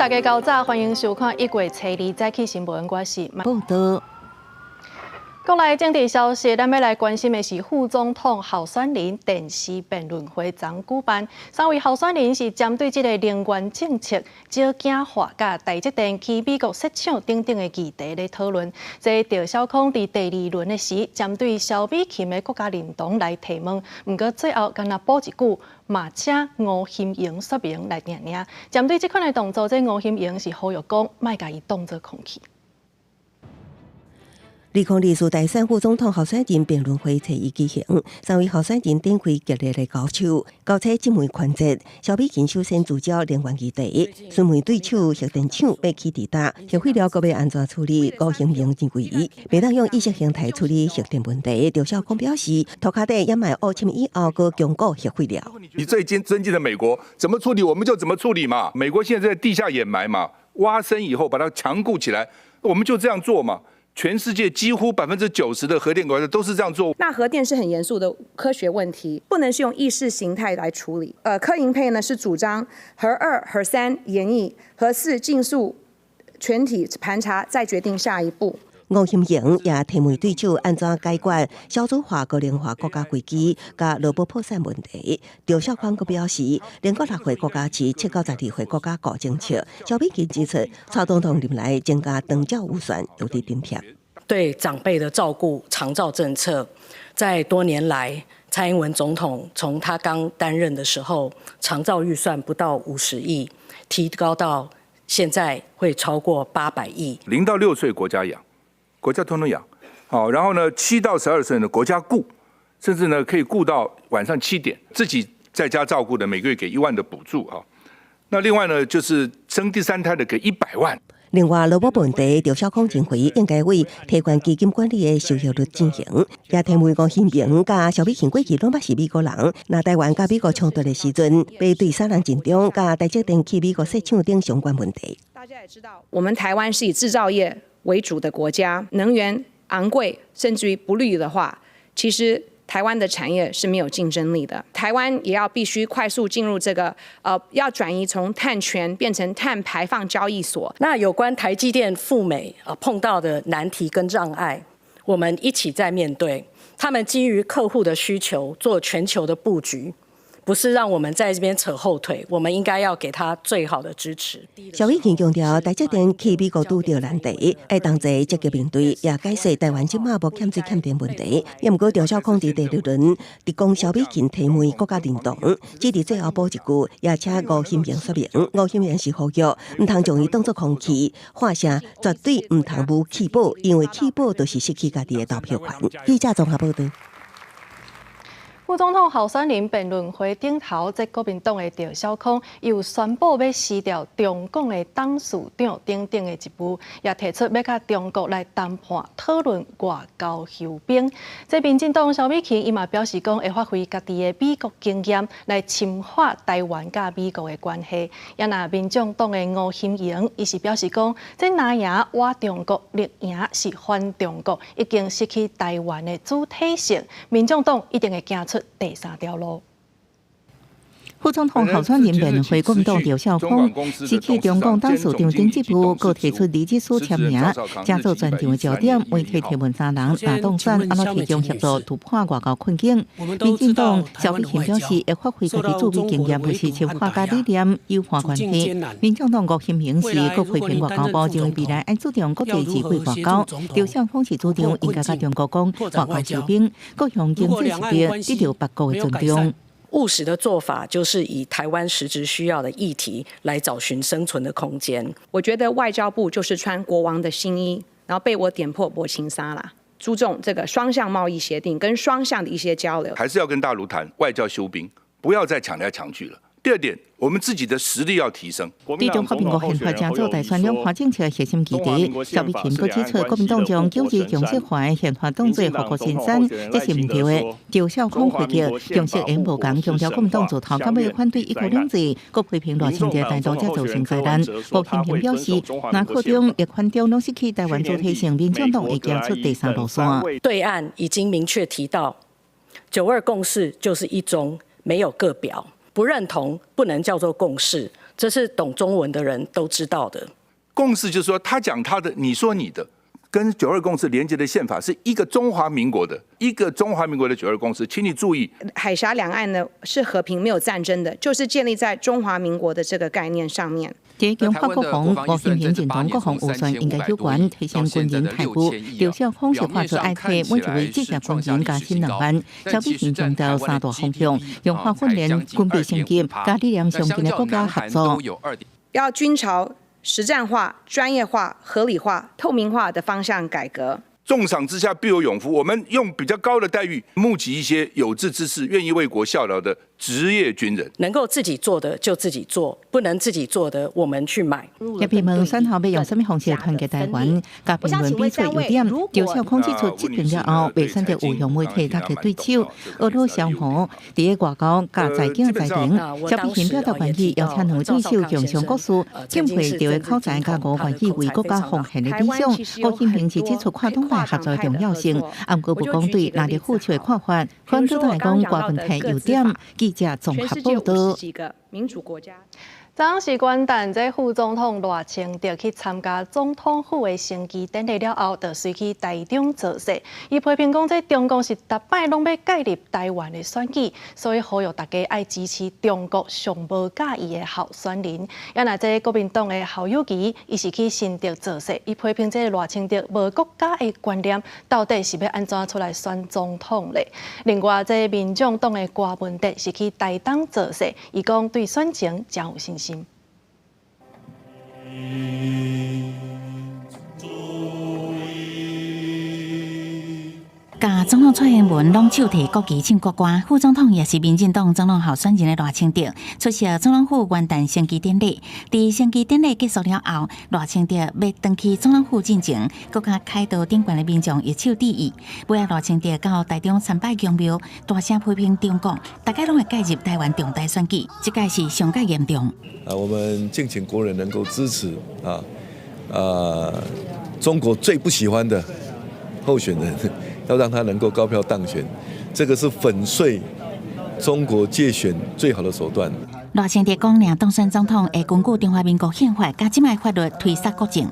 大家較早，歡迎收看1月初二早起新聞，我是報道。國內政治消息，咱欲來關心的是副總統候選人電視辯論會昨舉辦。三位候選人是針對這个能源政策、少子化、佮台積電去美國設廠等等的議題咧討論。這趙小康佇第二輪的時，針對蕭美琴的國家認同來提問，毋過最後干焦補一句，嘛請吳欣盈說明來定定。針對這款的動作，這吳欣盈是呼籲講，莫共伊當做空氣。2024大選副總統候選人辯論會初一舉行，三位候選人展開激烈的交手，交叉質問環節。蕭美琴首先聚焦能源議題，詢問對手核電廠欲起佇佗，核廢料閣欲按怎處理？吳欣盈認為，袂當用意識形態處理核電問題。趙小康表示，塗跤底掩蓋烏侵以後，閣強固核廢料。你最尊敬的美國怎麼處理，我們就怎麼處理嘛。美國現在在地下掩埋嘛，挖深以後把它強固起來，我們就這樣做嘛。全世界幾乎90%的核電國家都是這樣做。那核電是很嚴肅的科學問題，不能是用意識形態來處理。柯銀配呢是主張核二、核三延役，核四盡速全體盤查，再決定下一步。吳欣盈也提問對手按怎解決少子化、高齡化國家危機佮勞保破產問題。趙少康閣表示，聯國6歲國家飼，7到12歲國家顧政策。蕭美琴指出，蔡總統任內增加長照預算，有佇津貼。對長輩的照顧、長照政策，在多年來，蔡英文總統從他剛擔任的時候，長照預算不到50億，提高到現在會超過800億。 0到6歲國家養。國家通通養，好，然後呢，7到12歲呢，國家顧，甚至呢可以顧到晚上7點，自己在家照顧的，每個月給1萬的補助啊。那另外呢，就是生第三胎的給100萬。另外，勞保問題，趙少康認為應該為提懸基金管理的收益率進行，也提問吳欣盈佮蕭美琴過去攏捌是美國人，若台灣佮美國衝突的時陣，欲對啥人盡忠，佮台積電去美國設廠等相關問題。大家也知道，我們台灣是以製造業為主的國家，能源昂貴，甚至於不綠的話，其實台灣的產業是沒有競爭力的。台灣也要必須快速進入這個，要轉移從碳權變成碳排放交易所。那有關台積電赴美啊碰到的難題跟障礙，我們一起在面對。他們基於客戶的需求做全球的布局。不是讓我們在這邊扯後腿，我們應該要給他最好的支持。蕭美琴強調，台積電去美國拄著難題，愛同齊積極面對，也解釋台灣這馬無欠水欠電問題。也毋過，趙少康佇第二輪直攻蕭美琴提問國家認同，只佇最後補一句，也請吳欣盈說明。吳欣盈是呼籲，毋通將伊當作空氣，喊聲絕對毋通無棄保，因為棄保就是失去家己的投票權。記者綜合報道。副總統候選人辯論會頂頭，這國民黨的趙小康又宣布欲辭掉中共的董事長等等的職務，也提出欲佮中國來談判討論外交休兵。這民進黨蕭美琴伊嘛表示講，會發揮家己的美國經驗來深化台灣佮美國的關係。也若民眾黨的吳欣盈，伊是表示講，這藍營倚中國，綠營是反中國，已經失去台灣的主體性。民眾黨一定會行出第三條路。副總統候選人辯論會，國民黨趙少康辭去中共董事長等職務，閣提出離職書簽名，成做全場的焦點。媒體提問三人若當選，按怎提供協助突破外交困境？民進黨蕭美琴表示，會發揮家己駐美經驗，就是深化佮理念，優化關係。民眾黨吳欣盈是閣批評外交部，認為未來愛注重國際智慧外交。趙少康是主張應該佮中國講外交休兵，各項經濟實力得到別國的尊重。務實的做法就是以台灣實質需要的議題來找尋生存的空間。我覺得外交部就是穿國王的新衣，然後被我點破無穿衫啦。注重這個雙向貿易協定跟雙向的一些交流，還是要跟大陸談外交休兵，不要再搶來搶去了。第二點，我們自己的實力要提升。佇中華民國憲法成做大選兩岸政策核心議題，蕭美琴閣指出，國民黨將九二共識法的憲法當做護國神山，這是毋對的。趙少康回擊，共識會無仝，強調國民黨自頭到尾反對一國兩制，閣批評賴清德台獨才造成災難。吳欣盈表示，若擴中、綠反中攏失去台灣主體性，民進黨會行出第三路線。對岸已經明確提到，九二共識就是一中，沒有個表。不認同不能叫做共識，這這是懂中文的人都知道的。共識就是說，他講他的，你說你的，跟九二共識連結的憲法是一個中華民國的，一個中華民國的九二共識。請你注意，海峽兩岸呢是和平沒有戰爭的，就是建立在中華民國的這個概念上面。這強化國防，吳欣盈認同國防預算應該有關提升軍人待遇。趙少康是發出愛提每一位職業軍人加薪2萬。蕭美琴強調三大方向，強化訓練、軍備升級、佮理念相近的國家合作。要軍朝實戰化、專業化、合理化、透明化的方向改革。重賞之下必有勇夫，我們用比較高的待遇，募集一些有志之士，願意為國效勞的職業軍人。能夠自己做的就自己做，不能自己做的我們去買。葉批問選後欲用啥物方式團結台灣？佮評論比出優點，趙少康指出，執政了後，袂選擇有用媒體打擊對手，俄羅相互佇個外交佮財經才能。蕭美琴表達願意邀請兩位對手共商國事，敬佩趙的口才佮吳願意為國家奉獻的理想。郭欣平是指出跨黨派合作的重要性，毋過無講對哪裡付出的看法。反對來講，郭文體優點。記者綜合報道。昨昏是元旦，這副總統賴清德去參加總統府的升旗典禮了後，就隨去台中造勢。伊批評講，這中共是逐擺攏欲介入台灣的選舉，所以呼籲大家愛支持中國上無佮意的候選人。啊若這國民黨的侯友宜，伊是去新竹造勢，伊批評這賴清德無國家的觀念，到底是欲按怎出來選總統咧？另外，這民眾黨的柯文哲是去台東造勢，伊講對選情誠有信心。佮總統蔡英文攏手提國旗唱國歌，副總統也是民進黨總統候選人的賴清德出席總統府元旦升旗典禮。佇升旗典禮結束了後，賴清德欲轉去總統府進前，閣佮凱道頂懸的民眾握手致意。尾仔賴清德到台中參拜宮廟，大聲批評中共，逐擺攏會介入台灣重大選舉，這擺是上蓋嚴重。啊，我們敬請國人能夠支持啊啊，中國最不喜歡的候選人。要讓他能夠高票當選，這個是粉碎中國介選最好的手段。賴清德講，若當選總統會根據中華民國憲法佮這擺法律推捒國政。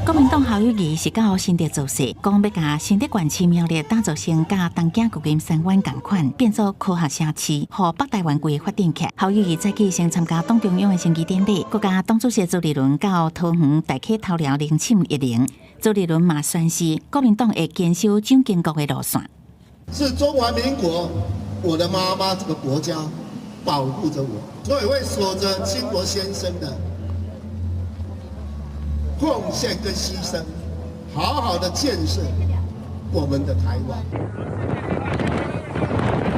國民黨侯友宜是到新竹造勢，講欲共新竹縣市苗栗打造成佮東京舊金山灣仝款，變做科學城市，予北台灣規個發展起來。侯友宜早起先參加黨中央的升旗典禮，閣佮黨主席朱立倫到桃園大溪頭寮迎審一靈。朱立倫嘛宣示，國民黨會堅守蔣經國的路線。是中華民國，我的媽媽這個國家保護着我，所以會守著經國先生的奉獻跟犧牲，好好的建設我們的台灣。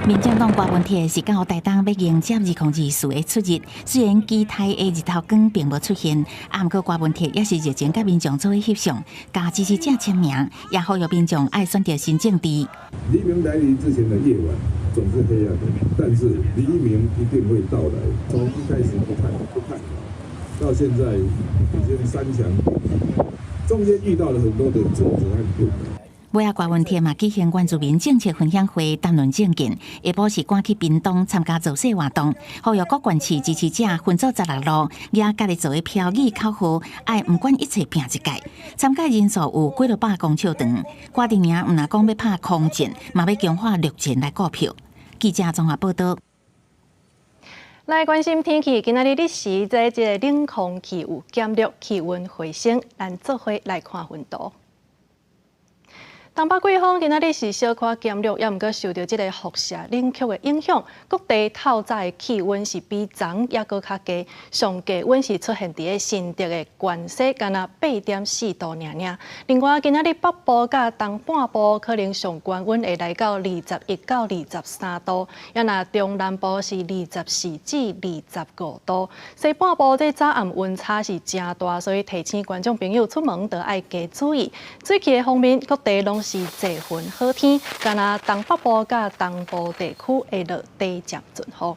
民進黨郭文鐵是到台東欲迎接2024的出日，雖然期待的日頭光並無出現，啊，毋過郭文鐵也是熱情佮民眾做伙翕相，共支持者簽名，也呼籲民眾愛選擇新政治。黎明來臨之前的夜晚總是黑暗的，但是黎明一定會到來。從一開始不看好，到現在已經三強鼎立，中間遇到了很多的挫折和困難。尾仔郭文鐵嘛舉行原住民政策分享會，談論政見。下晡是趕去屏東參加造勢活動，呼籲各縣市支持者分組16路，舉家己做的標語口號，愛毋管一切拚一擺。參加人數有幾落百公尺長。郭陣營毋但講欲拍空戰，嘛欲強化陸戰來顧票。記者綜合報道。來關心天氣，今仔日日時這個冷空氣有減弱，氣溫回升，咱做伙來看雲圖。東北季風今仔日是小可減弱，也毋過受著這個輻射冷卻的影響，各地透早的氣溫是比昨猶閣較低，上低溫是出現佇个新竹的關西，干焦8.4度爾爾。另外，今仔日北部佮東半部可能上懸溫會來到21到23度，啊若中南部是24至25度。西半部這早暗溫差是誠大，所以提醒觀眾朋友出門著愛加注意。水氣的方面，各地攏是濟雲好天，干焦東北部佮東部地區會落短暫陣雨。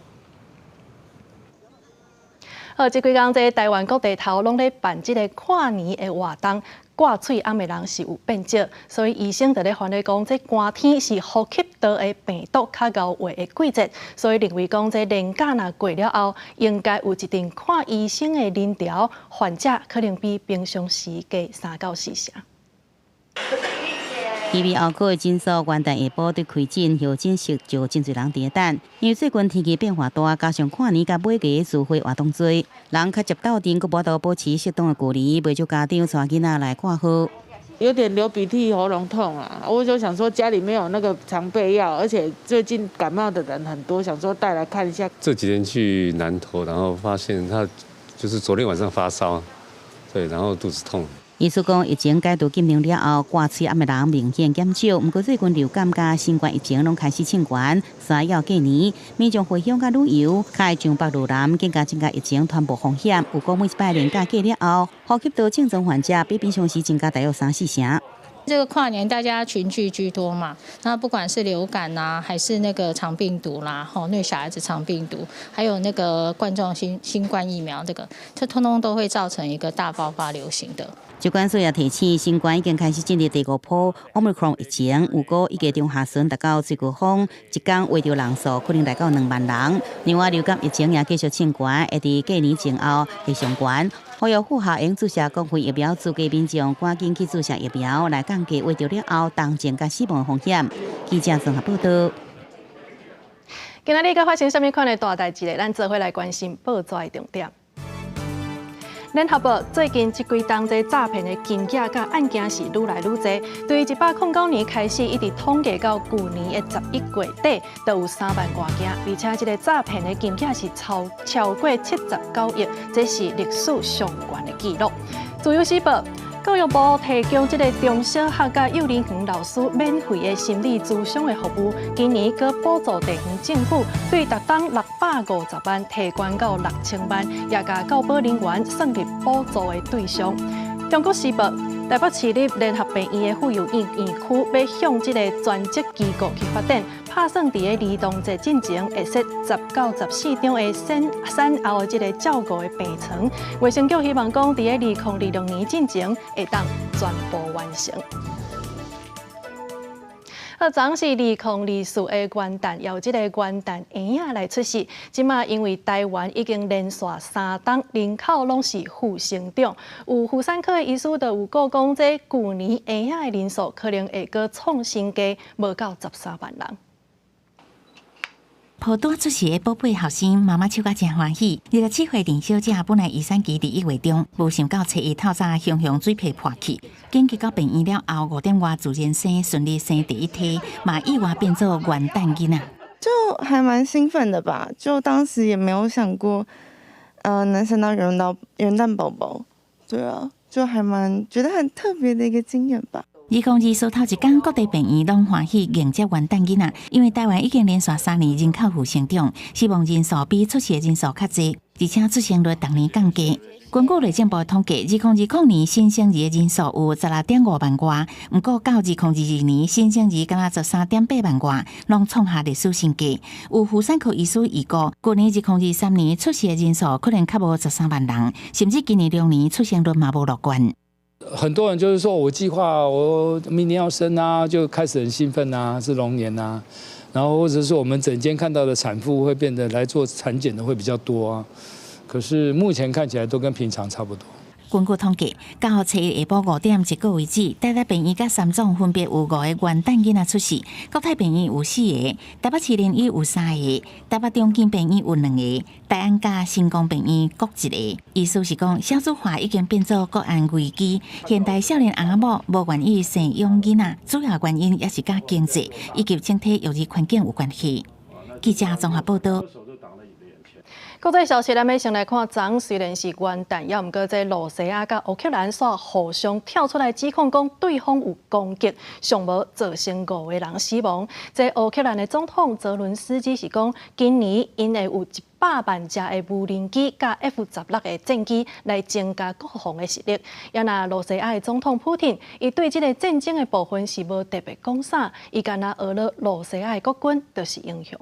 好，這幾工這台灣各地頭攏咧辦這个跨年的活動，掛喙罨的人是有變少，所以醫生就咧煩惱講，這寒天是呼吸道的病毒較𠢕活的季節，所以認為講這連假若過了後，應該有一定看醫生的人潮，患者可能比平常時加3到4成。耳鼻喉科的診所元旦下晡對開診，候診室就真濟人佇咧等。因為最近天氣變化大，加上跨年佮尾牙聚會活動濟，人較捷鬥陣，閣無法度保持適當的距離，袂少家長帶囡仔來掛號。有點流鼻涕、喉嚨痛啊，我就想說家裡沒有那個常備藥，而且最近感冒的人很多，想說帶來看一下。這幾天去南投，然後發現他就是昨天晚上發燒，對，然後肚子痛。醫師講，疫情解除禁令了後，掛喙罨的人明顯減少。毋過最近流感佮新冠疫情攏開始衝懸，需要過年，民眾回鄉佮旅遊，較會上北落南，更加增加疫情傳播風險。有講每一擺連假過了後，呼吸道症狀患者比平常時增加大約三四成。這個跨年大家群聚居多嘛，那不管是流感啊，還是那個腸病毒啦，吼，那個小孩子腸病毒，還有那個冠狀新冠疫苗，這個，這通通都會造成一個大爆發流行的。疾管署也提醒，新冠已經開始進入第五波 Omicron 疫情，預估一月中下旬達到最高峰，一工確診人數可能來到2萬人。另外，流感疫情也繼續衝懸，會佇過年前後會上懸。呼籲婦校用注射公費疫苗資格民眾，趕緊去注射疫苗，來降低確診了後重症佮死亡風險。記者綜合報道。今仔日閣發生啥物款的大代誌咧？咱做伙來關心報紙的重點。聯合報最近這幾冬這詐騙的金額佮案件是愈來愈濟，對109年開始，一直統計到舊年的11月底，都有3萬外件，而且這個詐騙的金額是超過79億，這是歷史上懸的紀錄。自由時報，教育部提供這個中小學佮幼兒園老師免費的心理諮商的服務，今年閣補助地方政府對逐冬650萬提懸到6000萬，也共教保人員算入補助的對象。中國時報，台北市立聯合病院的婦幼院院區欲向這個專職機構去發展，拍算佇个兒童節進前會設10到14張的產後的這個照顧的病床。衛生局希望講，佇個2026年進前會當全部完成。好，昨昏是2024的元旦，由這個元旦嬰仔來出世。這馬因為台灣已經連續3冬人口攏是負成長，有婦產科的醫師就有估講，這舊年嬰仔的人數可能會閣創新低，無夠13萬人。抱帶出世的寶貝後生，媽媽笑甲誠歡喜。27歲林小姐本來預產期佇1月中，無想到初一透早雄雄水皮破去，緊急到病院了後，5點外自然生，順利生第一胎，嘛意外變做元旦囡仔。就還蠻興奮的吧，就當時也沒有想過，能生到元旦寶寶，對啊，就還蠻覺得很特別的一個經驗吧。2024頭一工，各地病院攏歡喜迎接元旦囡仔，因為台灣已經連續3年人口負成長，死亡人數比出世的人數較濟，而且出生率逐年降低。根據內政部統計，2020年新生兒的人數有16.5萬外，毋過到2022年新生兒敢若13.8萬外，攏創下歷史新低。有婦產科醫師預估，舊年2023年出世的人數可能較無13萬人，甚至今年龍年出生率嘛無樂觀。很多人就是說我計劃我明年要生啊，就開始很興奮啊，是龍年啊，然後或者是我們診間看到的產婦會變得來做產檢的會比較多啊，可是目前看起來都跟平常差不多。根據統計，到初一下晡5點一個為止，台大病院佮三總分別有五個元旦囡仔出世，國泰病院有四個，台北市聯醫有三個，台北長庚病院有兩個，大安佮成功病院各一個。意思是講，少子化已經變做國安危機。現代少年翁仔某無願意生養囡仔，主要原因也是佮經濟以及整體育兒環境有關係。記者綜合報道。國際消息，咱欲先來看，昨雖然是元旦，猶毋過這露西亞佮烏克蘭煞互相跳出來指控，講對方有攻擊，上無造成五個人死亡。這烏克蘭的總統澤倫斯基是講，今年𪜶會有100萬架的無人機佮 F-16的戰機來增加國防的實力。也若露西亞的總統普廷，伊對這個戰爭的部分是無特別講啥，伊干焦呵咾露西亞的國軍就是英雄。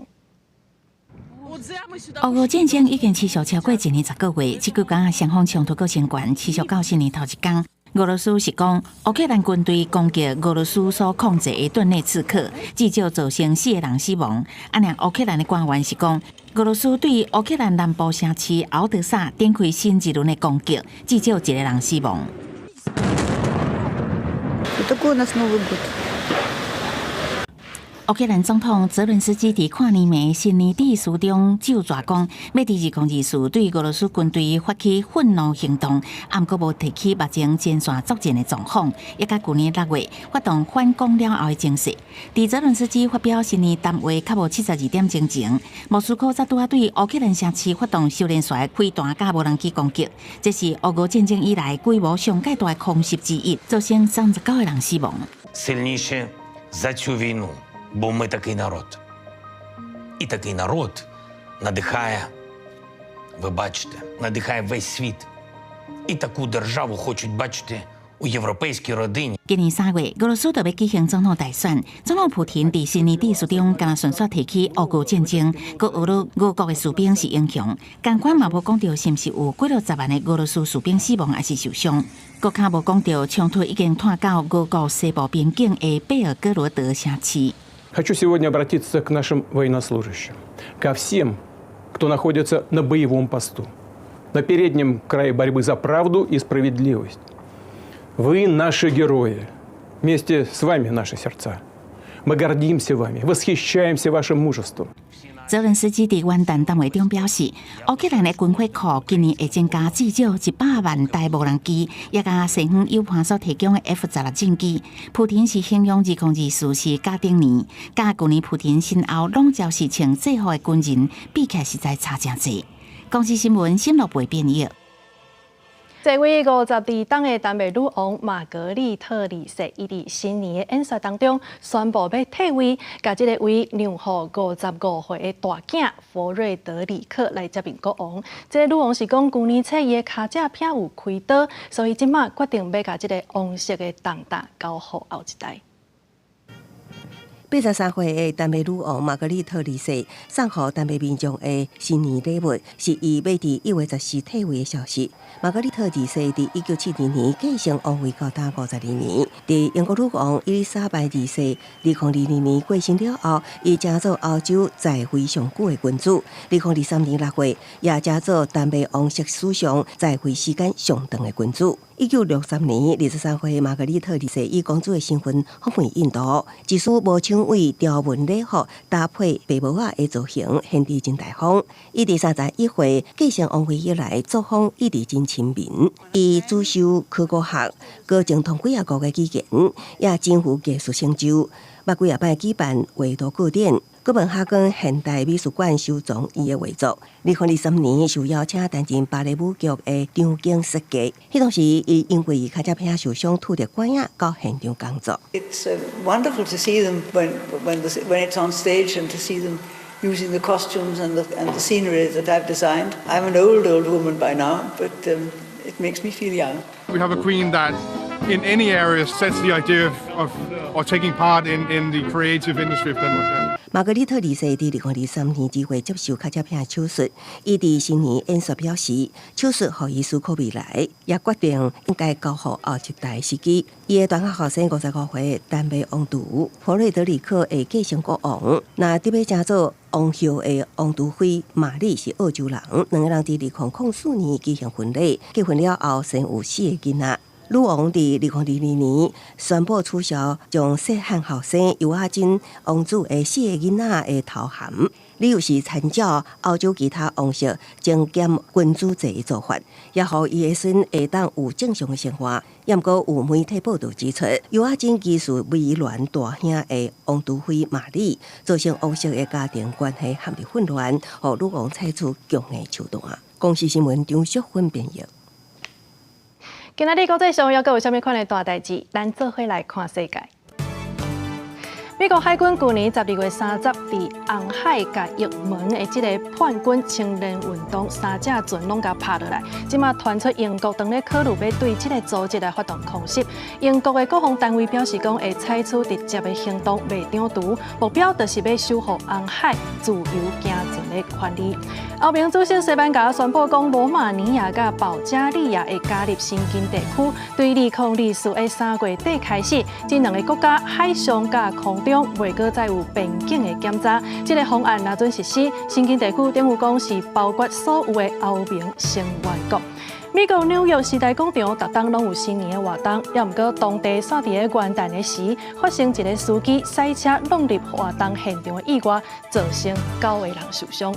俄烏戰爭已經持續超過一年10個月，這幾工雙方衝突閣升懸，持續到新年頭一工。俄羅斯是講，烏克蘭軍隊攻擊俄羅斯所控制的頓涅茨克，至少造成四個人死亡。啊，爾烏克蘭的官員是講，俄羅斯對烏克蘭南部城市敖德薩展開新一輪的攻擊，至少一個人死亡。 Такой у нас Новый год. 烏克蘭總統澤倫斯基佇跨年暝新年致辭中咒詛講，欲佇2024對俄羅斯軍隊發起憤怒行動，毋過無提起目前前線作戰的狀況，也佮舊年6月發動反攻了後的情勢。佇澤倫斯基發表新年談話較無72點鐘前，莫斯科才拄仔對烏克蘭城市發動小連續的飛彈佮無人機攻擊，這是烏俄戰爭以來規模上蓋大的空襲之一，造成39個人死亡。 Бо ми такий народ. І такий народ надихає, ви бачите, надихає весь світ. І таку державу хочуть бачити у європейській родині. 今年3月，俄羅斯就欲舉行總統大選。總統普廷佇新年致辭中，敢若順紲提起烏俄戰爭，閣呵咾俄國的士兵是英雄。仝款嘛無講著是毋是有幾落十萬的俄羅斯士兵死亡抑是受傷。閣較無講著衝突已經拖到俄國西部邊境的貝爾哥羅德城市。 Хочу сегодня обратиться к нашим военнослужащим, ко всем, кто находится на боевом посту, на переднем крае борьбы за правду и справедливость. Вы наши герои. Вместе с вами наши сердца. Мы гордимся вами, восхищаемся вашим мужеством. 澤倫斯基佇元旦談話中表示，烏克蘭的軍火庫今年會增加至少100萬台無人機，也佮西方友邦所提供的 F-16戰機。普廷是形容2024是家庭年，佮舊年普廷身後攏總是穿制服的軍人比起來實在差誠濟。公視新聞新羅貝編譯。這位52冬的丹麥女王瑪格麗特二世，伊佇新年的演說當中宣布欲退位，共這个位讓予55歲的大囝弗瑞德里克來接任國王。這个女王是講，舊年初伊的跤脊骿有開刀，所以這馬決定欲共這个王室的重擔交予後一代。 83歲的丹麥女王瑪格麗特二世送予丹麥民眾的新年禮物，是伊欲佇1月14退位的消息。瑪格麗特二世佇1972年繼承王位到今52年，佇英國女王伊麗莎白二世2022年過身了後，伊成做歐洲在位上久的君主。2023年6月，也成做丹麥王室史上在位時間上長的君主。1963年，23歲瑪格麗特二世以公主的身份訪問印度，一束無搶位條紋禮服搭配白帽仔的造型，顯得真大方。伊佇31歲繼承王位以來，作風一直真親民。伊主修考古學，閣精通幾仔國的語言，也真有藝術成就。捌幾仔擺舉辦畫圖個展，哥本哈根現代美術館收藏伊的畫作。2023年受邀請擔任芭蕾舞劇的場景設計，彼當時伊因為跤脊骿受傷，拄著拐仔到現場工作。 It's wonderful to see them when it's on stage and to see them using the costumes and the scenery that I've designed. I'm an old, old woman by now, but it makes me feel young. We have a queen that in any area sets the idea of or taking part in the creative industry of Denmark. Yeah. 瑪格麗特二世佇2023年2月接受跤脊骿手術，伊佇新年演說表示，手術予伊思考未來，也決定應該交予後一代時機。伊的大漢後生55歲丹麥王儲弗瑞德里克會繼承國王，若得欲成做王后的王儲妃瑪麗是澳洲人，兩個人佇2004年舉行婚禮，結婚了後生有四个囡仔。女王佇2022年宣布取消將細漢後生尤亞金王子的四個囡仔的頭銜，理由是參照歐洲其他王室精簡君主制的做法，也予伊的孫會當有正常的生活。毋過有媒體報道指出，尤亞金其實迷戀大兄的王儲妃瑪麗，造成王室的家庭關係陷入混亂，予女王採取強硬手段。公視新聞張淑芬編譯。今仔日國際上猶閣有啥物款的大代誌？咱做伙來看世界。美國海軍舊年12月30佇紅海共也門的這个叛軍青年運動三隻船攏共拍落來，這馬傳出英國當咧考慮欲對這个組織來發動空襲。英國的國防單位表示講，會採取直接的行動，袂張遲，目標就是欲守護紅海自由行船的權利。歐盟主席西班牙宣布講，羅馬尼亞佮保加利亞會加入申根地區，對2024的3月底開始，這兩个國家海上佮空中袂閣再有邊境的檢查。這个方案若準實施，申根地區等於講是包括所有的歐盟成員國。美國紐約時代廣場逐冬攏有新年的活動，猶毋過當地煞佇咧元旦的時發生一个司機駛車挵入活動現場的意外，造成九个人受傷。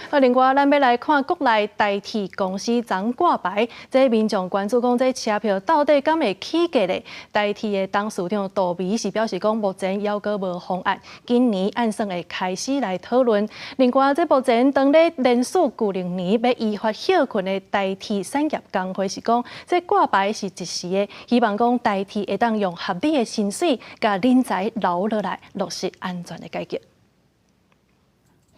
好，另外，咱欲來看國內台鐵公司昨掛牌，這民眾關注講，這車票到底敢會起價咧？台鐵的董事長杜微是表示講，目前猶閣無方案，今年按算會開始來討論。另外，這目前當咧連續舊年欲依法歇睏的台鐵產業工會是講，這掛牌是一時的，希望講台鐵會當用合理的薪水，共人才留落來，落實安全的改革。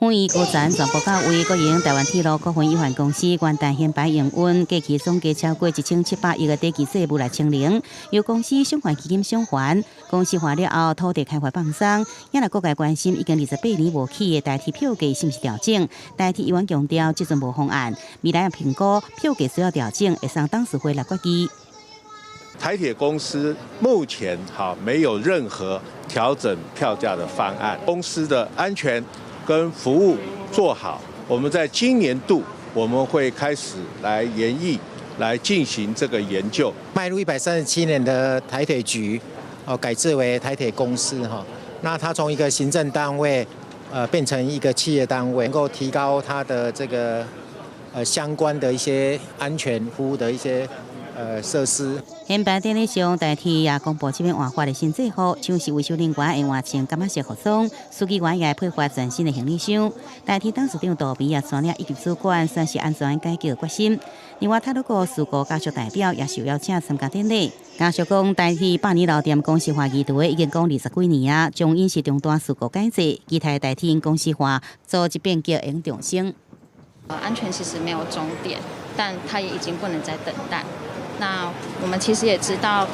粉圓高層全部到位，國營台灣鐵路股份有限公司元旦掀牌營運，過去總計超過1700億的短期債務來清零，由公司償還基金償還。公司化了後，土地開發放鬆，也來各界關心已經28年無起的台鐵票價是毋是調整？台鐵議員強調，這陣無方案，未來評估票價需要調整，會送董事會來決議。台鐵公司目前哈沒有任何調整票價的方案，公司的安全跟服務做好，我們在今年度我們會開始來研議，來進行這個研究。邁入137年的台鐵局，哦，改制為台鐵公司哈，那它從一個行政單位，變成一個企業單位，能夠提高它的這個相關的一些安全服務的一些設施。掀牌典禮上，台鐵也公布這擺換發的新制服，像是維修人員會換穿柑仔色服裝，書記員也會配發全新的行李箱。台鐵董事長杜微也率領一級主管宣示安全改革決心。另外，太魯閣事故家屬代表也受邀請參加典禮。家屬講，台鐵百年老店公司化議題已經講20幾年啊，終因是重大事故改制，期待台鐵公司化組織變革會重生。安全其實沒有終點，但它也已經不能再等待。那我們其實也知道，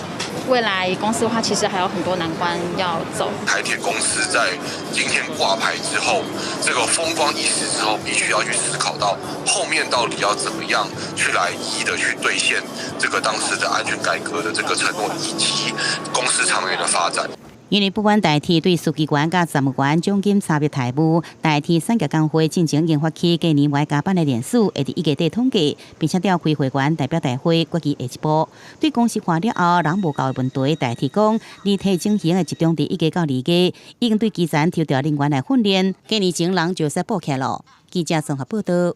未來公司化其實還有很多難關要走。台鐵公司在今天掛牌之後，這個風光一時之後，必須要去思考到後面到底要怎麼樣去來一一的去兌現這個當時的安全改革的這個承諾，以及公司長遠的發展。因為不滿台鐵對書記員佮站務員獎金差別待遇，台鐵產業工會進前已經發起隔年無愛加班的連署，會佇1月底統計，並且調開會員代表大會決議下一步。對公司化了後人無夠的問題，台鐵講，擬提整形會集中佇1月到2月，已經對基層抽調人員來訓練，過年前人就使補起來囉。記者綜合報導。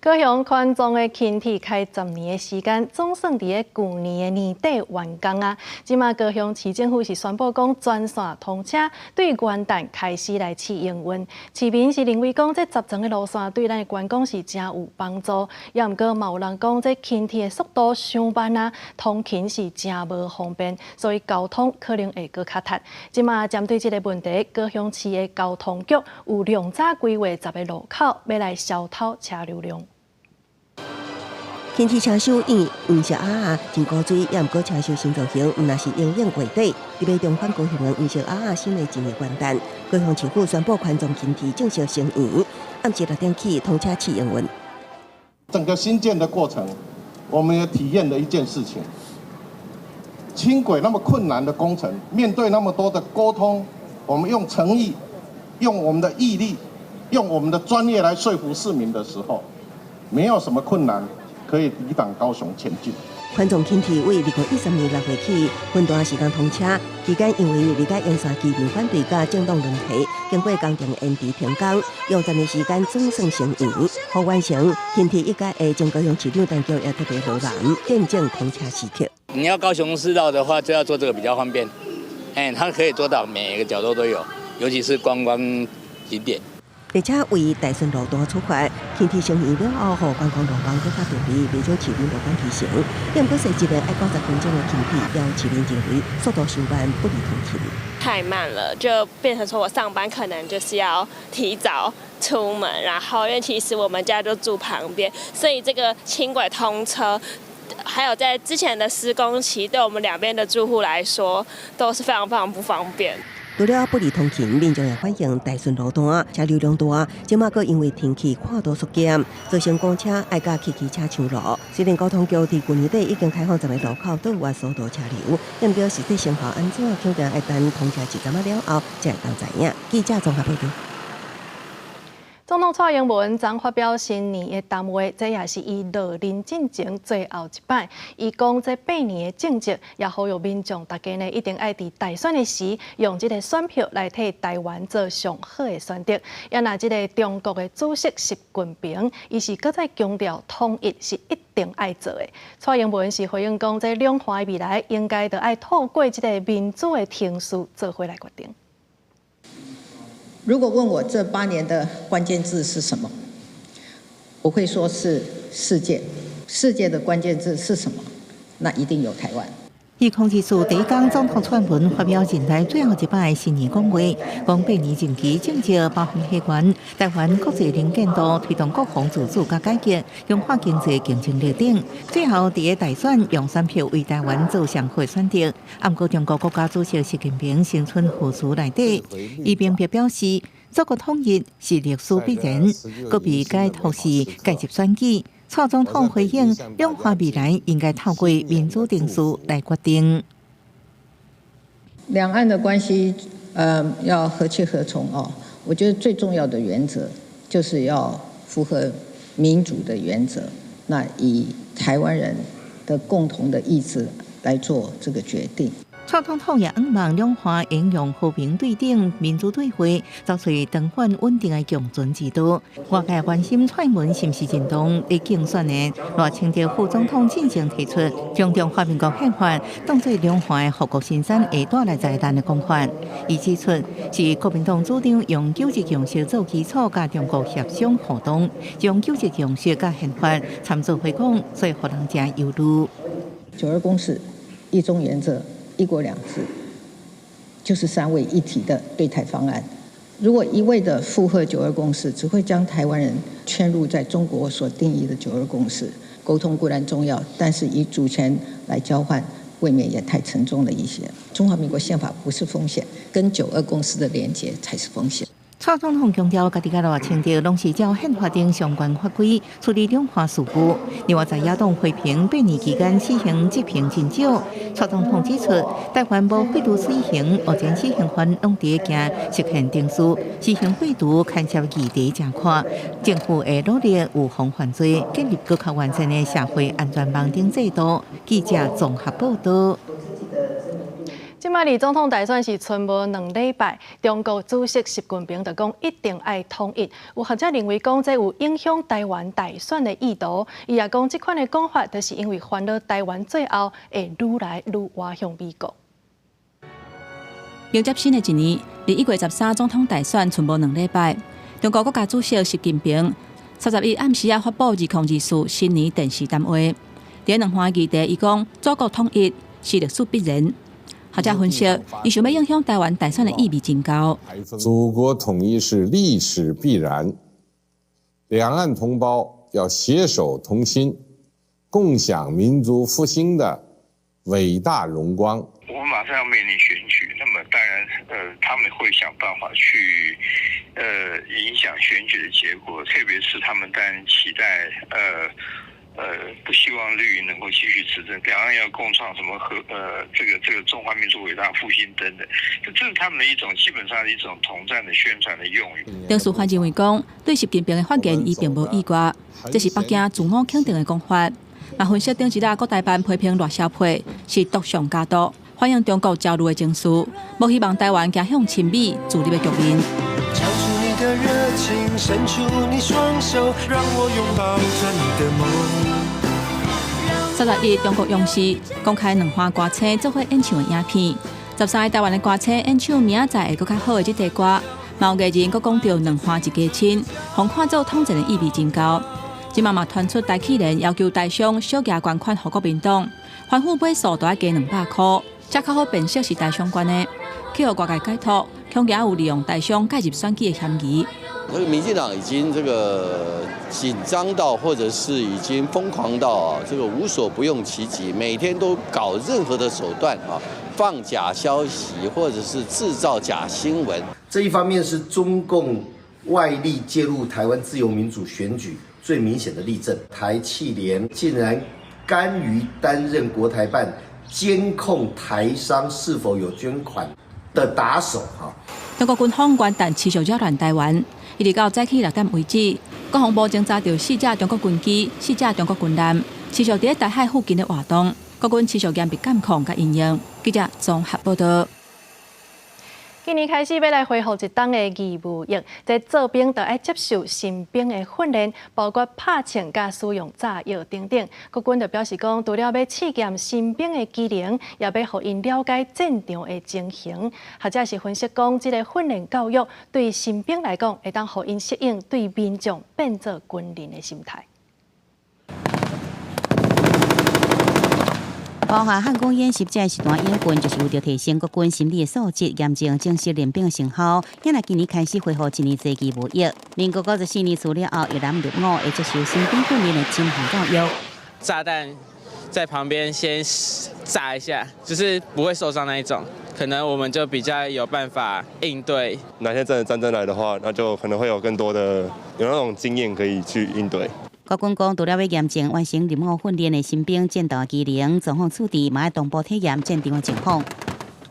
高雄環狀的輕鐵開10年的時間，總算佇咧舊年的年底完工啊！這馬高雄市政府是宣布講全線通車，對元旦開始來試營運。市民是認為講這10層的路線對咱的觀光是誠有幫助，猶毋過嘛有人講這輕鐵的速度傷慢啊，通勤是誠無方便，所以交通可能會閣較窒。這馬針對這个問題，高雄市的交通局有量早規劃10个路口，欲來消偷車流量。輕鐵車廂用黃色餡仔，真古錐，猶毋過車廂新造型，毋但是英勇過底。特別重返高雄的黃色餡仔，新的一年元旦，高雄市府宣布環狀輕鐵正式升營，暗時6點起通車試營運。整個興建的過程，我們也體驗了一件事情：輕軌那麼困難的工程，面對那麼多的溝通，我們用誠意、用我們的毅力、用我們的專業來說服市民的時候，沒有什麼困難可以抵擋高雄前進。環狀輕鐵為2013年6月起分段時間通車，期間因為二甲沿線居民反對佮政黨輪替，經過工程延遲停工，用10年時間總算成完，予完成輕鐵一改的前高雄市長陳菊也特別賀人，見證通車時刻。你要高雄市道的話，就要坐這個比較方便，哎，它可以做到每個角落都有，尤其是觀光景點。而且為大順路段出發，輕鐵成線了後，予觀光路網閣較便利，袂少市民無敢騎乘。毋過設計的愛90分鐘的輕鐵，讓市民認為速度傷慢，不利通勤。太慢了，就變成說我上班可能就是要提早出門，然後因為其實我們家就住旁邊，所以這個輕軌通車，還有在之前的施工期，對我們兩邊的住戶來說都是非常非常不方便。除了不利通勤，民眾也反映大順路段車流量大，這馬閣因為天氣闊度縮減，造成公車愛佮汽機車搶路。雖然交通局佇舊年底已經開放10個路口倒彎疏導車流，毋過實際成效按怎，肯定愛等通車一陣仔了後才會當知影。記者綜合報導。總統蔡英文昨發表新年的談話，這也是伊落任進前最後一擺。伊講這8年的政績，也呼籲民眾大家呢一定愛佇大選的時，用這個選票來替台灣做上好的選擇。也若這个中國的主席習近平，伊是閣再強調統一是一定愛做的。蔡英文是回應講，這兩岸的未來應該著愛透過這个民主的程序做伙來決定。如果問我這8年的關鍵字是什麼，我會說是世界。世界的關鍵字是什麼？那一定有台灣。2024第一工，總統蔡英文發表任內最後一擺新年講話，講8年任期政績包含彼岸台灣國際能見度、推動國防自主佮改革、強化經濟競爭力等。最後，佇个大選用選票為台灣做上好選擇。毋過中國國家主席習近平新春賀詞內底，伊明白表示，祖國統一是歷史必然，閣被解讀是介入選舉。蔡總統回應，兩岸未來應該透過民主程序來決定。兩岸的關係，要何去何從哦？我覺得最重要的原則就是要符合民主的原則，那以台灣人的共同的意志來做這個決定。蔡總統也向望兩岸應用和平對等、民主對話，走出長遠穩定的共存之道。外界關心蔡英文是毋是認同佇競選的賴清德副總統進前提出，將中華民國憲法當做兩岸的護國神山會帶來災難的講法。伊指出，是國民黨主張用九二共識做基礎，佮中國協商互動，將九二共識佮憲法參做伙講，所以予人誠憂慮。九二共識、一中原則、一國兩制，就是三位一體的對台方案。如果一味的附和九二共識，只會將台灣人圈入在中國所定義的九二共識。溝通固然重要，但是以主權來交換，未免也太沉重了一些。中華民國憲法不是風險，跟九二共識的連結才是風險。蔡總統強調，家己佮賴清德攏是照憲法頂相關法規處理兩岸事務。另外，在野黨批評8年期間死刑執行真少。蔡總統指出，台灣無廢除死刑，目前死刑犯攏佇行釋憲程序，死刑廢除牽涉議題誠闊，政府會努力預防犯罪，建立閣較完善的社會安全網等制度。記者綜合報導。這擺離總統大選是賰無2禮拜，中國主席習近平就講一定愛統一。有學者認為講這有影響台灣大選的意圖。伊也講這款的講法，就是因為煩惱台灣最後會愈來愈倚向美國。迎接新的一年，離1月13總統大選賰無2禮拜，中國國家主席習近平31暗時仔發布2024新年電視談話。佇兩岸議題，伊講祖國統一是歷史必然。學者分析，伊想欲影響台灣大選的意味真高。祖國統一是歷史必然，兩岸同胞要攜手同心，共享民族復興的偉大榮光。我們馬上要面臨選舉，那麼當然，他們會想辦法去，影響選舉的結果，特別是他們當然期待，不希望綠營能夠繼續執政，兩岸要共創什麼和這個中華民族偉大復興等等，這是他們的一種基本上一種統戰的宣傳的用語。鄧樹帆認為講，對習近平的發言，伊並無意外，這是北京自我肯定的講法。嘛分析頂一日國台辦批評賴蕭配是毒上加毒，反映中國焦慮的情緒，無希望台灣走向親美自立的局面。交出你的熱情，伸出你雙手，讓我擁抱著你的夢。31，中國央視公開兩岸歌星做伙演唱的影片。13個台灣的歌星演唱明仔載會閣較好的這塊歌，嘛有藝人閣講著兩岸一家親，予看做統戰的意味真高。這馬嘛傳出台企聯要求台商小額捐款予國民黨，歡呼尾數都愛加200箍，才較好辨識是台商捐的。去予外界解脫，恐驚有利用台商介入選舉的嫌疑。這個民進黨已經這個緊張到，或者是已經瘋狂到啊，這個無所不用其極，每天都搞任何的手段啊，放假消息或者是製造假新聞。這一方面是中共外力介入台灣自由民主選舉最明顯的例證，台企聯竟然甘於擔任國台辦監控台商是否有捐款的打手。哈，中國軍方元旦持續擾亂台灣，一直到早起6點為止，國防部偵查著四架中國軍機、四架中國軍艦，持續佇台海附近的活動，國軍持續嚴密監控佮因應。記者綜合報道。今年開始欲來恢復一冬的義務役，這做兵就愛接受新兵的訓練，包括拍槍佮使用炸藥等等。國軍就表示講，除了欲試驗新兵的技能，也欲予𪜶了解戰場的情形。學者是分析講，這個訓練教育對新兵來講，會當予𪜶適應對民眾變做軍人的心態。包含漢光演習這時段演訓，就是為著提升國軍心理的素質，驗證正式練兵的成效。也若今年開始恢復一年制義務役，民國94年除了後，役男入伍會接受新兵訓練的專項教育。炸彈在旁邊先炸一下，就是不會受傷那一種，可能我們就比較有辦法應對。哪天真的戰爭來的話，那就可能會有更多的有那種經驗可以去應對。國軍講，除了欲驗證完成入伍訓練的新兵戰鬥技能，狀況處置嘛愛同步體驗戰場的情況。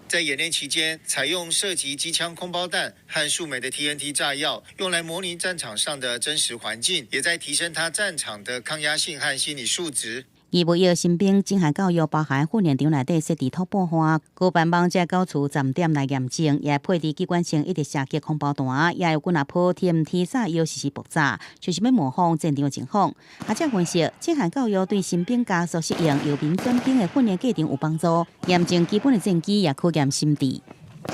在演練期間，採用射擊機槍空包彈和數枚的 TNT 炸藥，用來模擬戰場上的真實環境，也在提升他戰場的抗壓性和心理素質。義務役新兵進行教育，包含訓練場內底設置土布花，舉辦網這九處站點來驗證，也配置機關槍一直射擊空包彈，也有滾仔砲 TNT 炸藥實施爆炸，就是欲模仿戰場的情況。學者分析，這項教育對新兵加速適應由民轉兵的訓練過程有幫助，驗證基本的戰機也考驗心智。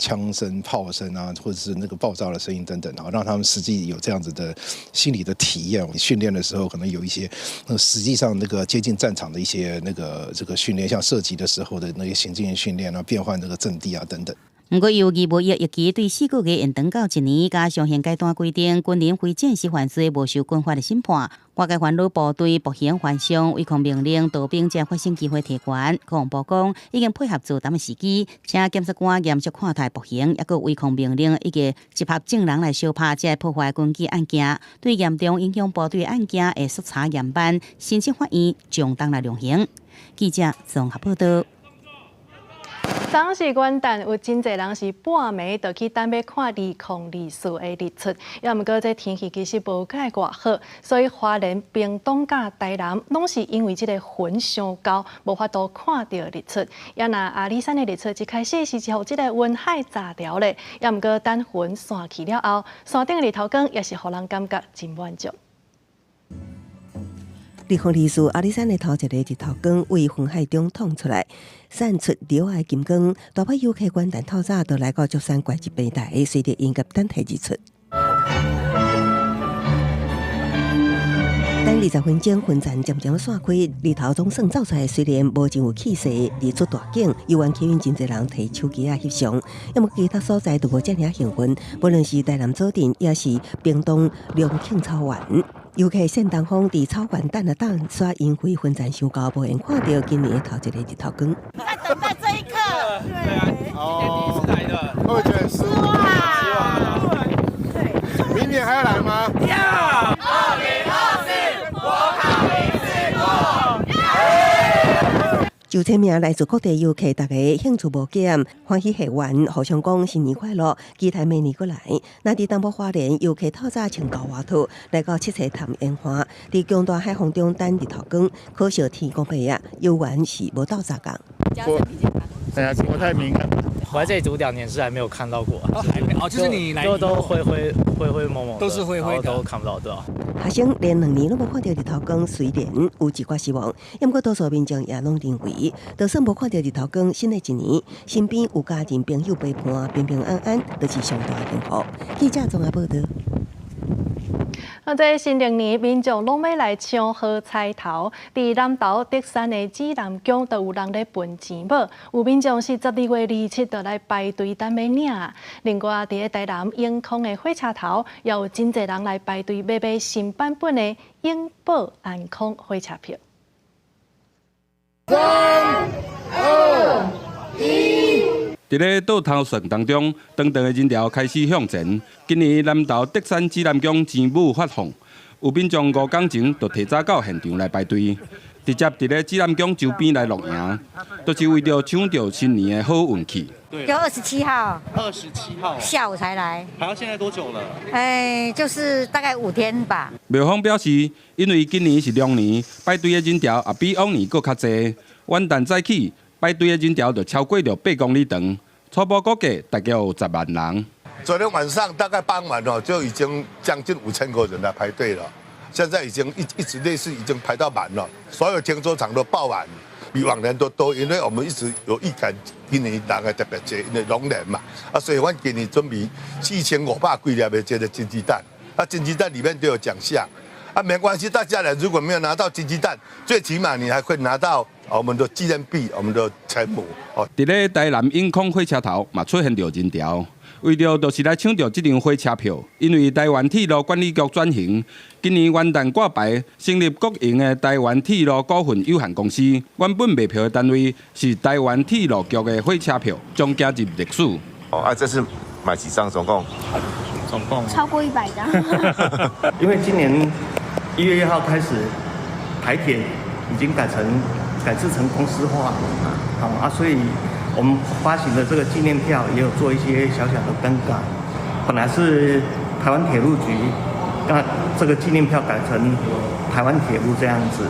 槍聲、炮聲啊，或者是那個爆炸的聲音等等啊，讓他們實際有這樣子的心理的體驗。訓練的時候可能有一些，那實際上那個接近戰場的一些那個這個訓練，像射擊的時候的那些行進訓練啊，變換這個陣地啊等等。毋過，由義務役役期對4個月延長到一年，加上現階段規定，軍人非戰時犯罪無受軍法的審判，外界煩惱部隊步行犯上違抗命令、逃兵這發生機會提懸。國防部講已經配合座談的時機，請檢察官嚴肅看待步行，抑閣違抗命令以及集合證人來相拍這破壞軍紀案件，對嚴重影響部隊的案件會速查嚴辦，申請法院將當來量刑。記者綜合報道。昨昏是元旦，有真濟人是半暝就去等欲看2024的日出。也毋過這天氣其實無蓋偌好，所以花蓮、屏東佮台南攏是因為這個雲傷厚，無法度看著日出。也若阿里山的日出一開始是予這個雲海遮著咧，也毋過等雲散去了後，山頂的日頭光也是予人感覺真滿足。2024阿里山的頭一个日頭光為雲海中透出來，散出著仔的金光。大批遊客元旦透早就來到石山觀日平台，隨著迎接等待日出。等20分鐘，雲層漸漸散開，日頭總算走出來。雖然無真有氣勢，日出大景，猶原吸引真濟人提手機仔翕相。猶毋過其他所在都無遮爾幸運，無論是台南左鎮，抑是屏東龍慶草原。遊客盛東峰佇草原等啊等，煞因為雲層傷厚，無閒看著今年的頭一个日頭光。在等待這一刻。對啊，今年第一次來的，會不會覺得很失望？對。明年還要來嗎？要。2024，國考一次過。就這名來自各地遊客，大家興趣無減，歡喜賀願，互相講新年快樂，期待明年閣來。若佇東部花蓮，遊客透早穿厚外套來到七星潭煙花，佇強大海風中等日頭光，可惜天公伯啊，猶原是無鬥相共。國，哎呀，國泰民安。我在這裡讀2年是還沒有看到過。還沒哦，就是你來都都灰灰灰灰濛濛，都是灰灰的，都看不到，對吧？學生連2年攏無看著日頭光，雖然有一寡失望，毋過多數民眾也攏認為，就算無看著日頭光，新的一年身邊有家人朋友陪伴，平平安安，就是上大的幸福。記者綜合報導。啊，這新曆年民眾攏欲來搶好彩頭，佇南投竹山的紫南宮都有人咧分錢寶，有民眾是12月27就來排隊等欲領。另外，佇咧台南永康的火車頭，也有真濟人來排隊欲買新版本的永保安康火車票。三、二、一。佇咧倒頭算當中，長長的人潮開始向前。今年南投竹山紫南宮錢母發放，有民眾5工前就提早到現場來排隊，直接佇咧紫南宮周邊來露營，都是為著搶著新年的好運氣。就二十七號，27號下午才來，排到現在多久了？哎，就是大概5天吧。廟方表示，因為今年是龍年，排隊的人潮也比往年閣較濟。元旦早起，排隊的人潮就超過著8公里長，初步估計大概有10萬人。昨天晚上大概傍晚哦，就已經將近5000個人來排隊了。現在已經一直類似已經排到滿了，所有停車場都爆滿，比往年都多。因為我們一直有預感，今年人會特別濟，因為龍年嘛，啊，所以阮今年準備4500幾粒的這個金雞蛋，啊，金雞蛋裡面都有獎項，啊，沒關係，大家來如果沒有拿到金雞蛋，最起碼你還會拿到我們的紀念幣，我們的錢母。哦，佇咧台南永康火車頭嘛出現著人潮，為著就是來搶著這張火車票。因為台灣鐵路管理局轉型，今年元旦掛牌成立國營的台灣鐵路股份有限公司。原本賣票的單位是台灣鐵路局的火車票，將加入歷史。哦，啊，這次買幾張？總共？總共超過100張。因為今年1月1號開始，台鐵已經改制成公司化，好啊，所以我們發行的這個紀念票也有做一些小小的更改。本來是台灣鐵路局，那這個紀念票改成台灣鐵路這樣子。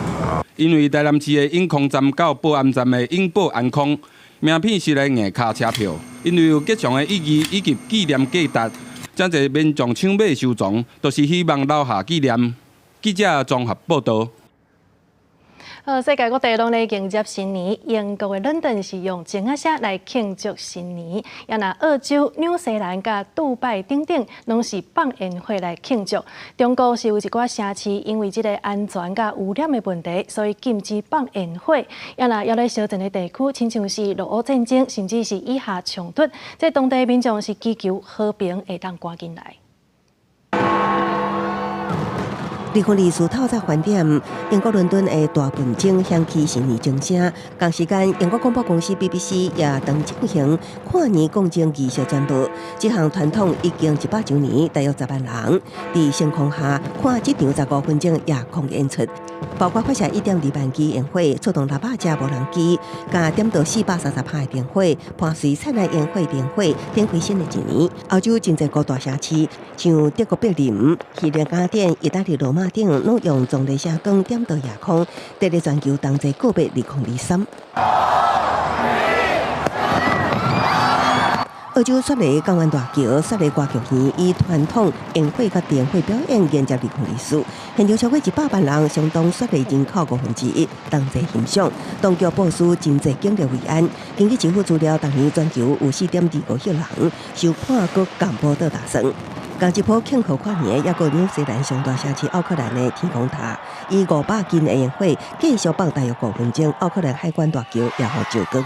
因為台南市的永康站到保安站的永保安康名片式的硬卡車票，因為有吉祥的意義以及紀念價值，真濟民眾搶買收藏，都是希望留下紀念。記者綜合報導。世界各地攏咧迎接新年，英國的倫敦是用鐘仔聲來慶祝新年，也若澳洲、紐西蘭佮杜拜等等，攏是放煙火來慶祝。中國是有一寡城市因為這个安全佮污染的問題，所以禁止放煙火。也若猶咧相戰的地區，親像是俄烏戰爭，甚至是以哈衝突，這當地民眾是祈求和平會當趕緊來。2024透早翻點，英國倫敦的大笨鐘響起新年鐘聲。仝時間，英國廣播公司 BBC 也當進行跨年講鐘儀式轉播。這項傳統已經100週年，大約10萬人佇星空下看這場15分鐘夜空演出，包括發射1.2萬支煙火，出動600架無人機，佮點著430拍的燈火，伴隨燦爛煙火燈會，展開新的一年。歐洲真濟個大城市，像德國柏林、希臘雅典、意大利羅馬等，攏用壯麗聲光點著夜空，佇咧全球同齊告別2023。澳洲雪梨港灣大橋、雪梨歌劇院以傳統煙火佮燈會表演迎接2024，現場超過100萬人，相當雪梨人口1/5同齊欣賞。當局部署真濟警力維安。根據政府資料，當年全球有4.25億人收看閣共報倒打算。仝一波慶賀跨年，抑閣紐西蘭上大城市奧克蘭的天空塔，以500斤的煙火繼續放大約5分鐘，奧克蘭海關大橋也予照光。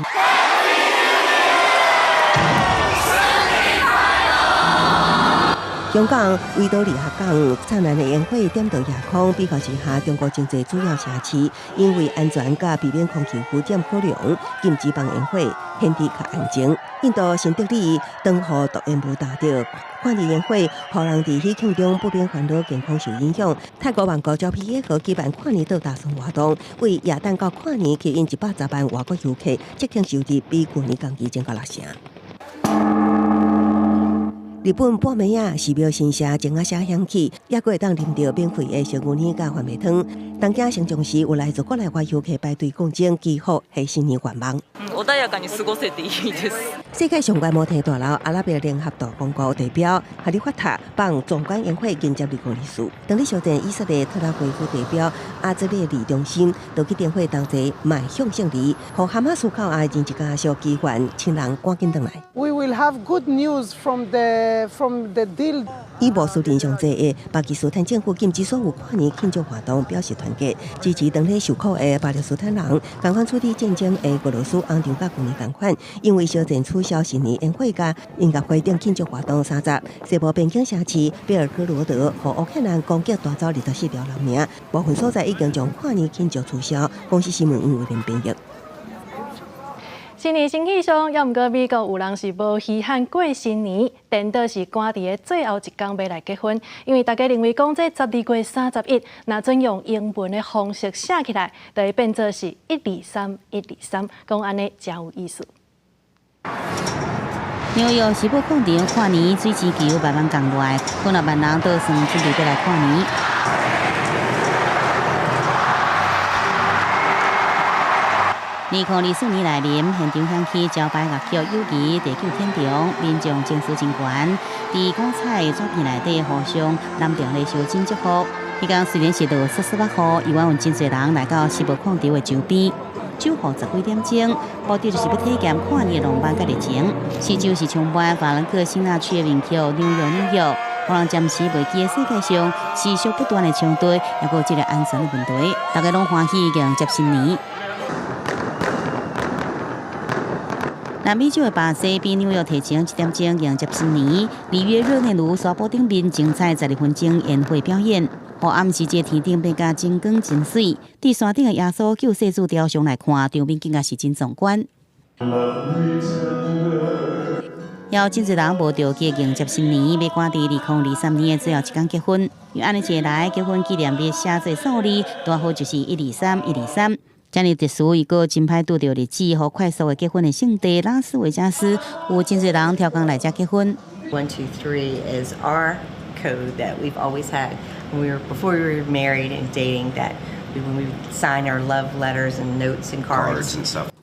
香港維多利亞港燦爛的煙火點著夜空，比較之下，中國真濟主要城市因為安全佮避免空氣污染考量，禁止放煙火，顯得較安靜。印度新德里當予毒煙霧打著，跨年煙火，予人佇喜慶中不免煩惱健康受影響。泰國曼谷蕉皮耶河舉辦跨年倒大算活動，為耶誕到跨年吸引110萬外國遊客，節慶收入比舊年同期增加6成。日本半暝仔寺廟神社鐘仔聲響起，猶閣會當啉著免費的燒牛奶佮番麥湯。東京成松寺有來自國內外遊客排隊講鐘祈福，彼新年願望。穏やかに過ごせていいです。世界上懸摩天大樓阿拉伯聯合大公國代表哈利法塔放壯觀煙火迎接2024。當日小鎮以色列特拉維夫代表阿茲列利中心，就去燈火同齊邁向勝利，予哈馬斯口岸認一家小機關親人趕緊轉來。 We will have good news from the deal. 以穆斯林上濟的巴基斯坦政府禁止所有跨年慶祝活動，表示團結，支持當地受苦的巴勒斯坦人。仝款處理戰爭的俄羅斯紅場佮舊年仝款，因為小鎮取消新年煙火佮音樂會等慶祝活動。30，西部邊境城市貝爾哥羅德予烏克蘭攻擊帶走24條人命，部分所在已經將跨年慶祝取消。公視新聞黃慧玲編譯。新年新氣象，猶毋過美國有人是無稀罕過新年，顛倒是趕佇个最後一工欲來結婚，因為大家認為講這12月31，若準用英文的方式寫起來，就會變做是一二三一二三，講按呢誠有意思。紐約時報廣場跨年水晶球慢慢降落來，幾若萬人倒算準備欲來跨年。2024年來臨，現場響起招牌樂曲《友誼地久天長》，民眾情緒真懸，佇五彩的紙片內底互相攬著咧相親祝福。彼工雖然是落雪雪仔雨，依然有真濟人來到時報廣場的周邊，守候十幾點鐘，目的就是欲體驗跨年的浪漫佮熱情。四周是充滿法蘭克辛納屈的名曲《紐約紐約》，予人暫時袂記得世界上持續不斷的衝突，猶閣有這个安全的問題，大家攏歡喜迎接新年。南美洲的巴西比紐約提前一點鐘迎接新年。里約熱內盧沙坡頂面精彩12分鐘煙火表演，予暗時這天頂變甲真光真媠。佇山頂的耶穌救世主雕像來看，場面更加是真壯觀。有真濟人無著急迎接新年，欲趕佇2023年的最後一工結婚。因為按呢一來，結婚紀念日寫做數字，拄好就是一二三一二三。遮爾特殊，伊閣真歹拄著日子，予快速的結婚的聖地拉斯維加斯，有真濟人挑工來遮結婚。 One two three is our code that we've always had when we were before we were married and dating. That when we would sign our love letters and notes and cards.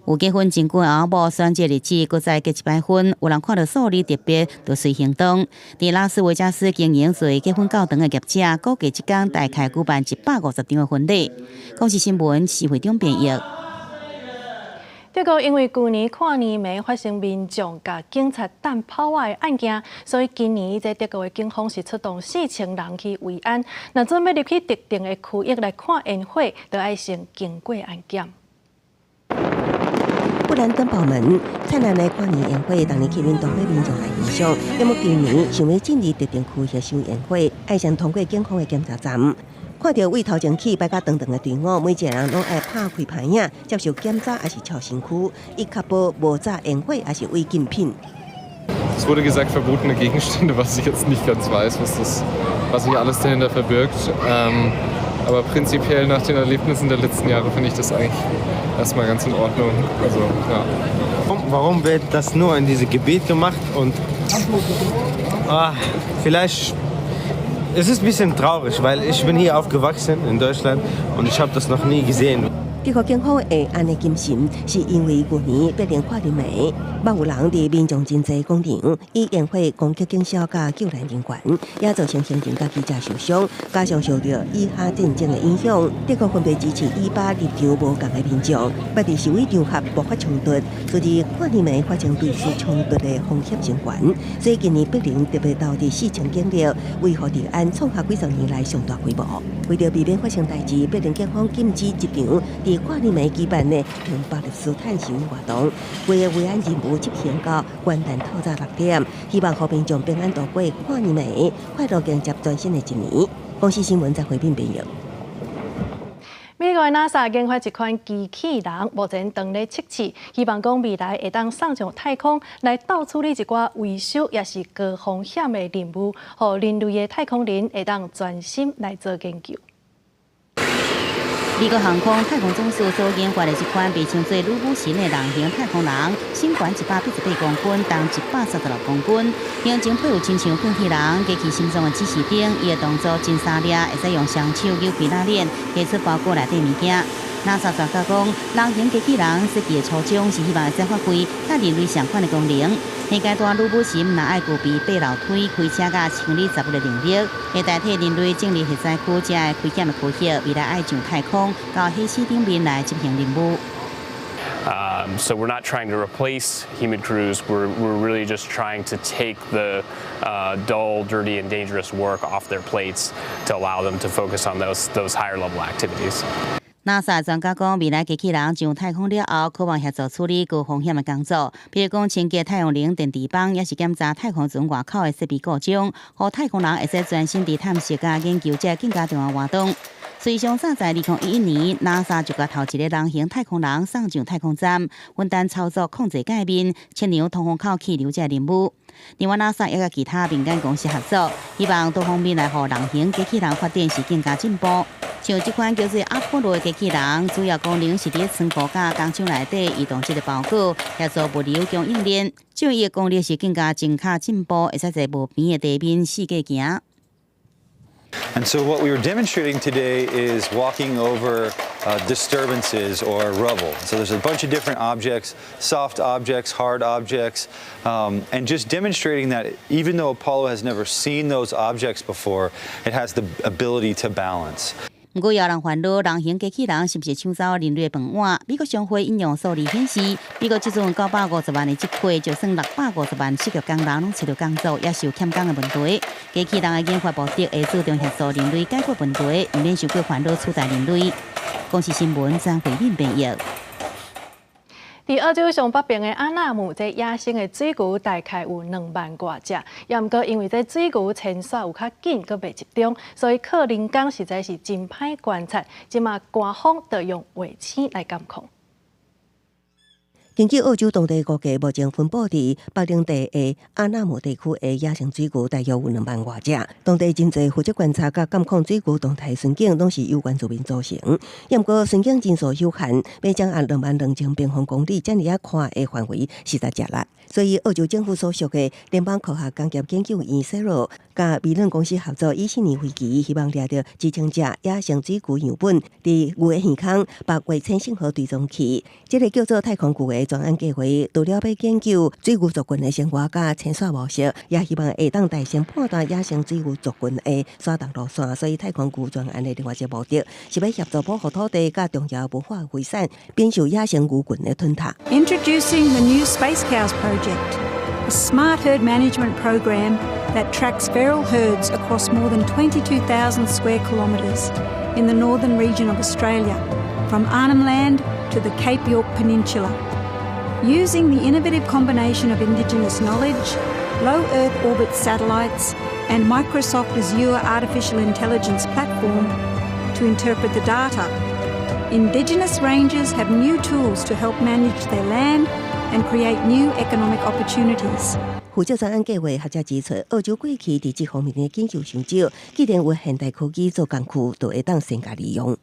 有結婚真久的翁某選這日子，閣再結一擺婚。有人看著數字特別，就隨行動。佇拉斯維加斯經營做結婚教堂的業者，估計這工大概舉辦150場的婚禮。公視新聞施會長編譯。德國因為舊年跨年暝發生民眾共警察彈炮仔的案件，所以今年這德國的警方是出動4000人去維安。若準備入去特定的區域來看煙火，就愛先經過安檢。布蘭登堡門燦爛的跨年煙火，逐年吸引大批民眾來欣賞。那麼今年想欲進入特定區域賞煙火，愛先通過警方的檢查站。看著對頭前起排甲長長的隊伍，每一个人攏愛拍開牌影，接受檢查抑是抾身軀，以確保無炸煙火抑是違禁品。 Es wurde gesagt, verbotene Gegenstände, was ich jetzt nicht ganz weiß, was sich alles dahinter verbirgt. Aber prinzipiell nach den Erlebnissen der letzten Jahre finde ich das eigentlich erstmal ganz in Ordnung. Also, ja. Warum wird das nur in diesem Gebiet gemacht? Und ah, vielleicht es ist ein bisschen traurig, weil ich bin hier aufgewachsen in Deutschland und ich habe das noch nie gesehen. 德國警方會按呢謹慎，是因為舊年柏林跨年暝，捌有人佇民眾真濟廣場以煙火攻擊警消佮救難人員，也造成行人佮記者受傷，加上受著以哈戰爭的影響，德國分別支持以巴立場無仝的民眾，捌佇示威場合爆發衝突，所以跨年暝發生類似衝突的風險真懸。所以今年柏林特別投入4000警力，維護治安，創下幾十年來上大規模。為著避免發生代誌，柏林警方禁止這場佇跨年暝舉辦的反巴勒斯坦示威活動，規个維安任務執行到元旦透早6點，希望予民眾平安度過跨年暝，快樂迎接全新的一年。公視新聞在回面編譯。美國的 NASA 研發一款機器人，目前正咧測試，希望講未來會當送上太空來鬥處理一寡維修，抑是高風險的任務，予人類的太空人會當專心來做研究。美國航空太空總署所研發的這款被稱做“女武神”的人形太空人，身懸188公斤，重136公斤，胸前配有親像機器人機器心臟的指示燈，伊的動作真捎掠，會使用雙手扭開拉鏈，提出包裹內底物件。NASA 專家講，人形機器人設計的初衷是希望會使發揮佮人類相款的功能。現階段魯姆神若愛具備爬樓梯、開車佮清理雜物的能力，會代替人類整理核災區遮的危險的區域，未來愛上太空到火星頂面來執行任務。 So we're not trying to replace human crews. We're really just trying to take the dull, dirty, and dangerous work off their plates to allow them to focus on those higher level activities. NASA 專家講，未來機器人上太空了後，可望協助處理高風險的工作，比如講清潔太陽能電池板，抑是檢查太空船外口的設備故障，予太空人會使專心佇探索佮研究這更加重要活動。隨上早在2011年，NASA 就共頭一个人形太空人送上太空站，分擔操作控制界面、測量通風口氣流這任務。另外，NASA 也佮其他民間公司合作，希望多方面來予人形機器人發展是更加進步。像這款叫做阿波羅的機器人，主要功能是佇倉庫佮工廠內底移動這个包裹，協助物流供應鏈。這伊的功力是更加精巧進步，會使在無邊的地面四界行。 And so what we were demonstrating today is walking over disturbances or rubble. So there's a bunch of different objects, soft objects, hard objects, and just demonstrating that even though Apollo has never seen those objects before, it has the ability to balance. 毋過，有人煩惱人形機器人是毋是搶走人類飯碗？美國商會引用數字顯示，美國這陣950萬的職缺，就算650萬失業工人攏揣著工作，也是有欠工的問題。機器人的研發目的會自動協助人類解決問題，毋免傷過煩惱取代人類。公視新聞張慧敏編譯。佇澳洲上北邊的阿納姆，這野生的水牛大概有2萬外隻，也毋過因為這水牛遷徙有較緊，閣袂集中，所以靠人工實在是真歹觀察。這馬官方就用衛星來監控。根據澳洲當地估計，目前分布佇北領地的阿納姆地區的野生水牛大約有2萬外隻。當地真濟負責觀察佮監控水牛動態巡警，攏是由原住民組成。也毋過巡警人數有限，欲掌握22,000平方公里遮爾仔寬的範圍，實在食力。所以澳洲政府所屬的聯邦科學工業研究院 CSIRO 佮微軟公司合作，以四年為期，希望掠著幾千隻野生水牛樣本，佇牛的耳孔綁衛星信號追蹤器，這个叫做太空牛的專案計劃，除了欲研究水牛族群的生活佮遷徙模式，也希望會當代先判斷野生水牛族群的徙動路線。所以太空牛專案的另外一個目的，是欲協助保護土地佮重要文化遺產，免受野生牛群的吞噬。 Introducing the new Space Cows project, a smart herd management program that tracks feral herds across more than 22,000 square kilometres in the northern region of Australia, from Arnhem Land to the Cape York Peninsula. Using the innovative combination of Indigenous knowledge, low Earth orbit satellites, and Microsoft Azure artificial intelligence platform to interpret the data, Indigenous rangers have new tools to help manage their land and create new economic opportunities. 負責專案計劃學者指出，澳洲過去佇這方面的研究傷少，既然有現代科技做工具，就會當善加利用。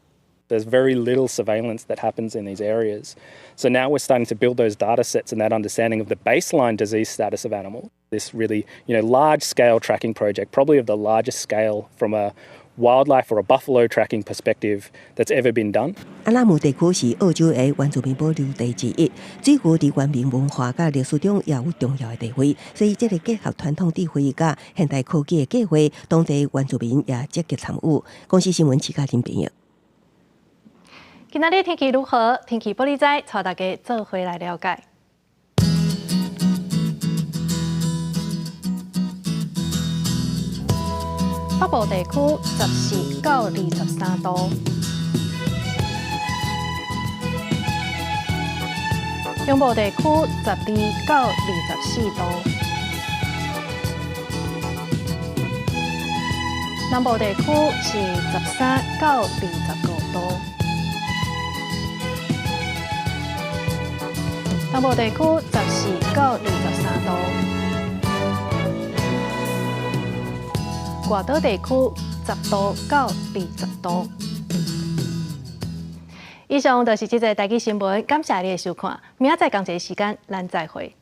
There's very little surveillance that happens in these areas. So now we're starting to build those data sets and that understanding of the baseline disease status of animals. This really large scale tracking project, probably of the largest scale from a wildlife or a buffalo tracking perspective that's ever been done. 阿納姆地區是澳洲的原住民保留地之一，水牛佇原民文化佮歷史中也有重要的地位，所以這个結合傳統智慧佮現代科技的計劃，當地原住民也積極參與。公視新聞徐嘉玲編譯。今仔日天氣如何？天氣玻璃仔，帶大家做伙來了解。北部地區14到23度，中部地區12到24度，南部地區是13到25度，東部地區14到23度。外島地區10度到20度。以上就是這節台語新聞，感謝你的收看，明仔載仝一个時間，咱再會。